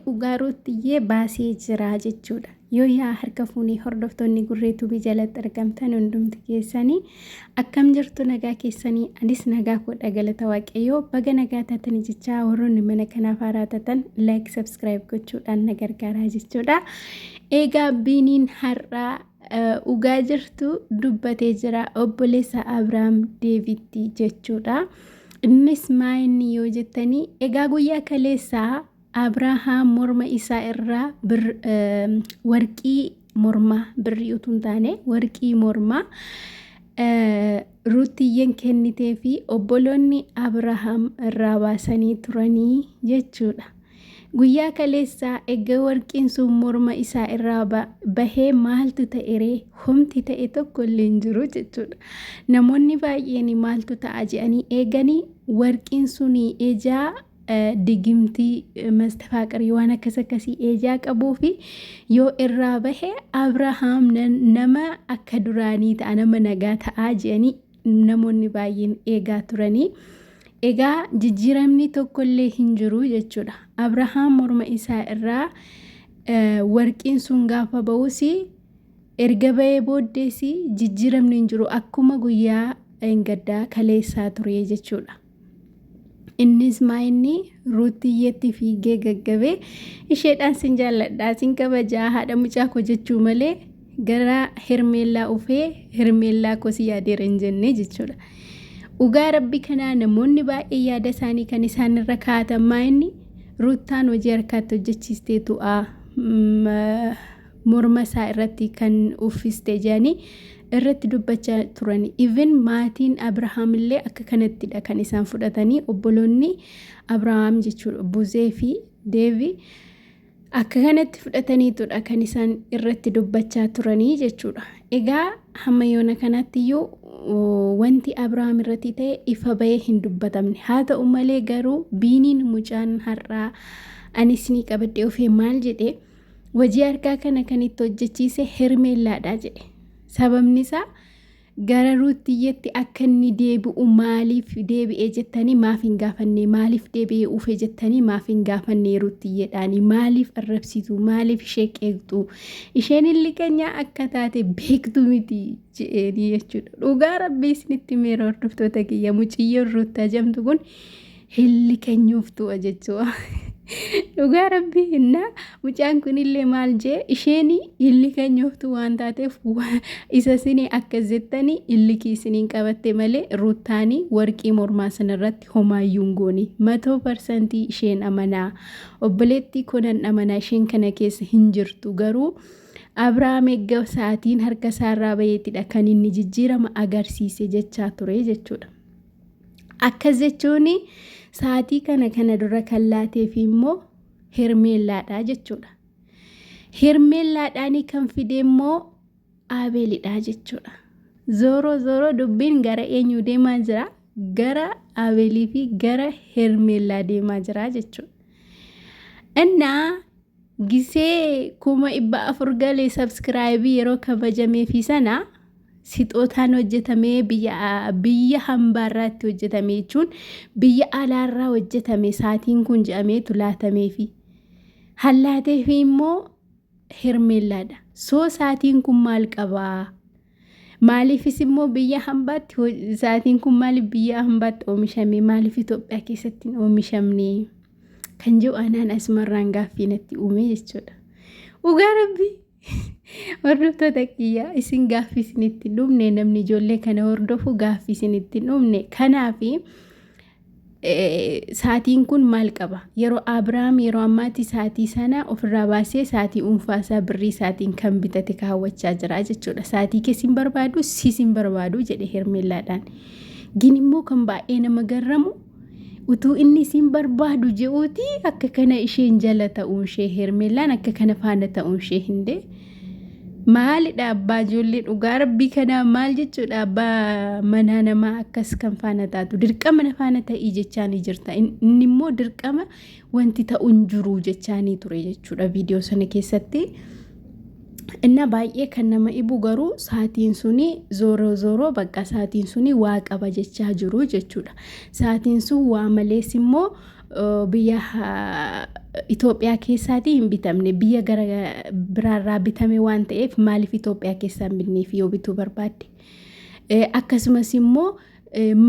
dhugaa Ruuttiyyee baasee jira jechuudha. Yoo yaa harka fuunee hordoftoonni Gurree Tuubii jalatti argamtan hundumti keessanii akkam jirtu nagaa keessanii anis nagaa koodha galata waaqayyoo baga nagaa taatanii jechaa warroonni mana kanaaf haaraa taatan like subscribe gochuudhaan na gargaaraa jechuudha. Eegaa biiniin har'aa dhugaa jirtu dubbatee jira obboleessa Abiraam Deevitti jechuudha. Innis maa inni yoo jettanii egaa guyyaa kaleessaa Abrahaam morma isaa irraa bir, warqii mormaa birrii utuu hin taane warqii mormaa Ruuttiyyeen kennitee fi obboloonni Abrahaam irraa baasanii turanii jechuudha. Guyyaa kaleessaa erga warqiin sun morma isaa irraa bahee maaltu ta'eree homti ta'e tokko illee hin jiru jechuudha. Namoonni baay'een maaltu ta'a jedhanii eeganii warqiin sun ijaa digimtii mastafaaqarii waan akkas akkasii ejaa qabuu fi yoo irraa bahe Abrahaam nama akka duraanii ta'a nama nagaa ta'aa jedhanii namoonni baay'een eegaa turanii. Egaa jijjiiramni tokkollee hin jiru jechuudha. Abrahaam morma isaa irraa warqiin sun gaafa ba'us erga ba'ee booddees jijjiiramni hin jiru akkuma guyyaa gaddaa kaleessaa ture jechuudha. Innis maa inni Ruuttiyyeetti fiigee gaggabee isheedhaan sin jaalladhaa sin kabajaa haadha mucaa koo jechuu malee gara Hermeellaa ufee Hermeellaa koo si yaadeera hin jenne jechuudha. Dhugaa rabbi kanaa namoonni baay'ee yaada isaanii kan isaan irra kaa'atan maa inni Ruuttaan hojii harkaatti hojjechiistee tu'aa morma isaa irratti kan uffiste jedhanii irratti dubbachaa turan. Even maatiin Abrahaam illee akka kanattidha kan isaan fudhatanii obboloonni Abrahaam jechuudha Buzee fi Deevi akka kanatti fudhataniitudha kan isaan irratti dubbachaa turanii jechuudha. Egaa hamma yoona kanatti iyyuu wanti Abrahaam irratti ta'e ifa bahee hin dubbatamne. Haa ta'u malee garuu biiniin mucaan har'aa ani isinii qabadhee ofee maal jedhee Hojii harkaa kana kan itti hojjechiise Hermeellaadha jedhe. Sababni isaa gara Ruuttiyyeetti akka inni deebi'u maaliif deebi'e jettanii maaf hin gaafanne maaliif deebi'ee ufe jettanii maaf hin gaafanne Ruuttiyyeedhaani maaliif arrabsitu maaliif ishee qeeqxu isheen illiqanyaa akka taate beektu miti je'eenii jechuudha. Dhugaa rabbii isinitti meera hordoftoota kiyya muciyyoon Ruuttaa jedhamtu kun hillikanyuuftu'a jechuudha. Dhugaa rabbii innaa mucaan kunillee maal jee isheen hillikanyuuftu waan taateef isa isinii akkas jettanii illikii isiniin qabatte malee ruuttaanii warqii mormaa sanarratti homaayyuu hin goone matoo parsantii isheen amanaa obboleettii koo nan amanaa isheen kana keessa hin jirtu garuu Abrahaam eegga sa'aatiin harka isaarraa baheetidha kan inni jijjiirama agarsiise jechaa ture jechuudha. Akkas jechuun sa'aatii kana kana dura kan laateefi immoo Hermeellaadha jechuudha. Hermeellaadhaanii kan fide immoo Abeelidha jechuudha. Zooroo zooroo dubbiin gara eenyuu deemaa jira? Gara Abeelii fi gara Hermeellaa deemaa jira jechuudha. Innaa gisee 400,000 galee sabskiraayibii yeroo kabajameefi sana sixootaan hojjetamee biyya biyya hambaarraatti hojjetame jechuun biyya alaarraa hojjetame saatiin kun jedhameetu laatameefi. Hallaateefi immoo hermeellaadha. Soo saatiin kun maal qabaa? Maaliifis immoo biyya hambaatti saatiin kun maaliif biyya hambaatti oomishame? Maaliif Itoophiyaa keessatti hin oomishamne? Kan jedhu anaan asumarraan gaaffii natti uume jechuudha. Dhugaa rabbii Hordoftoota kiyya isin gaaffii isinitti hin dhumne namni ijoollee kana hordofu gaaffii isinitti hin dhumne kanaaf saatiin kun maal qaba yeroo Abiraam yeroo ammaatti saatii sana ofirraa baasee saatii dhuunfaa isaa birrii isaatiin kan bitate kaawwachaa jira jechuudha saatii kees hin barbaadu siis hin barbaadu jedhe Hermeellaadhaan gin immoo kan baay'ee nama garramu Utuu inni isiin barbaadu je'uuti akka kana isheen jala ta'uun ishee Hermeellaan akka kana faana ta'uun ishee hindee maalidha abbaa ijoollee dhugaa rabbii kanaa maal jechuudha abbaa manaa namaa akkas kan faana taatu dirqama na faana ta'ii jechaanii jirta inni immoo dirqama wanti ta'u hin jiru jechaanii ture jechuudha viidiyoo sana keessatti. Inna baay'ee kan nama ibu garuu saatiin suni zooroo zooroo bakka saatiin suni waa qaba jechaa jiru jechuudha. Saatiin sun waa malees immoo biyya Itoophiyaa keessaatii hin bitamne biyya gara biraarraa bitame waan ta'eef maaliif Itoophiyaa keessaa hin binneef yoo bituu barbaadde. Akkasumas immoo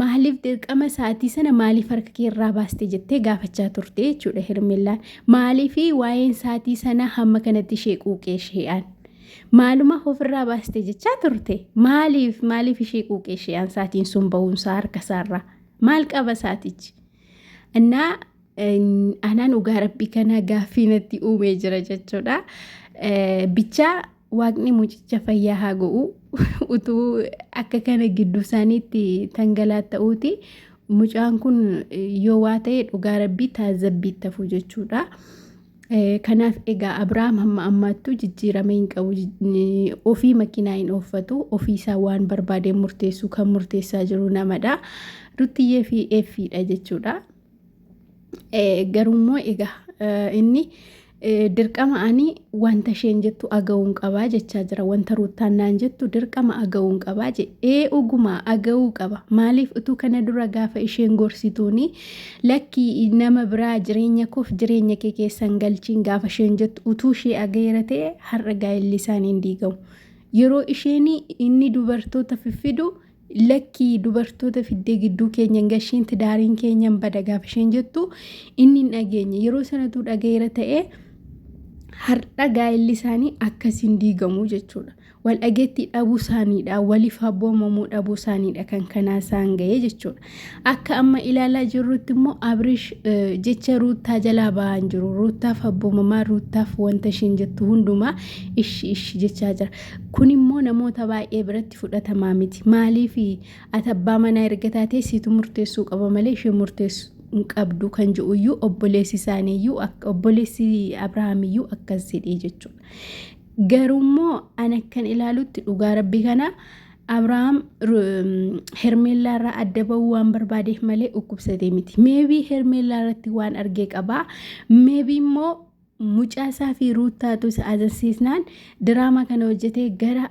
maaliif dirqama sa'aatii sana maaliif harka kee irraa baaste jettee gaafachaa turte jechuudha Hermellaan. Maaliif waa'een sa'aatii sanaa hamma kanatti ishee quuqee ishee'aan. Maaluma ofirraa baaste jechaa turte. Maaliif maaliif ishee quuqee ishee'aan sa'aatiin sun ba'uunsaa harka isaarraa. Maal qaba sa'aatichi? Innaa anaan dhugaa rabbii kana gaaffii natti uumee jira jechuudha. Bichaa waaqni mucicha fayyaa haa go'u utuu akka kana gidduu isaaniitti tangalaatta'uuti mucaan kun yoo waa ta'e dhugaa rabbii taazzabbiitti hafu jechuudha. Kanaaf egaa Abiraam hamma ammaattuu jijjiirama hin qabu. Ofii makiinaa hin ooffatu. Ofii isaa waan barbaadee murteessu kan murteessaa jiru namadha. Ruttiyyee fi Effiidha jechuudha. Garuummoo egaa inni dirqama ani wanta isheen jettu aga'uun qabaa jechaa jira. Wanta Ruuttaan naan jettu dirqama aga'uun qabaa jedhe. Ee dhuguma aga'uu qaba. Maaliif utuu kana dura gaafa isheen gorsituuni lakkii nama biraa jireenya koof jireenya kee keessa hin galchiin gaafa isheen jettu utuu ishee aga'eera ta'e har'a gaa'elli isaanii hin diigamu. Yeroo isheen inni dubartoota fiffidu Lakkii dubartoota fiddee gidduu keenya hin gashiin tidaariin keenya hin bada gaafa isheen jettu inni hin dhageenye. Yeroo sanatuu dhaga'eera ta'ee har'a gaa'elli isaanii akkasiin diigamu jechuudha. Wal dhageettii dhabuu isaaniidha, waliif abboomamuu dhabuu isaaniidha kan kanaa isaan ga'e jechuudha. Akka amma ilaalaa jirrutti immoo Abrish jecha Ruuttaa jalaa ba'aa hin jiru. Ruuttaaf abboomamaa, Ruuttaaf wanta isheen jettu hundumaa ishi ishi jechaa jira. Kun immoo namoota baay'ee biratti fudhatamaa miti. Maaliif ati abbaa manaa erga taatee siitu murteessuu qaba malee isheen murteessuu hin qabdu kan jedhuyyuu obboleessi isaaniiyyuu obboleessi Abrahaamiyyuu akkas jedhee jechuudha. Garuu immoo ani akkan ilaalutti dhugaa rabbii kana Abrahaam Hermeellaa irraa adda ba'uu waan barbaadeef malee dhukkubsatee miti. Meebii Hermeellaa irratti waan argee qabaa. Meebii immoo Mucaa isaa fi Ruuttaatu isa azansiisnaan diraamaa kana hojjetee gara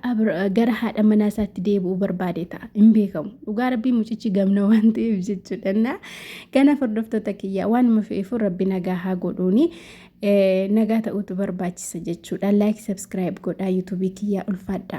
gara haadha manaa isaatti deebi'uu barbaade ta'a. Hin beekamu. Dhugaa rabbii mucichi gamna waan ta'eef jechuudha. Kanaaf hordoftoota kiyyaa waanuma fe'eefuu rabbi nagaa haa godhuuni. Nagaa ta'uutu barbaachisa jechuudha. Like subscribe godhaa yuutuubii kiyyaa ulfaadhaa.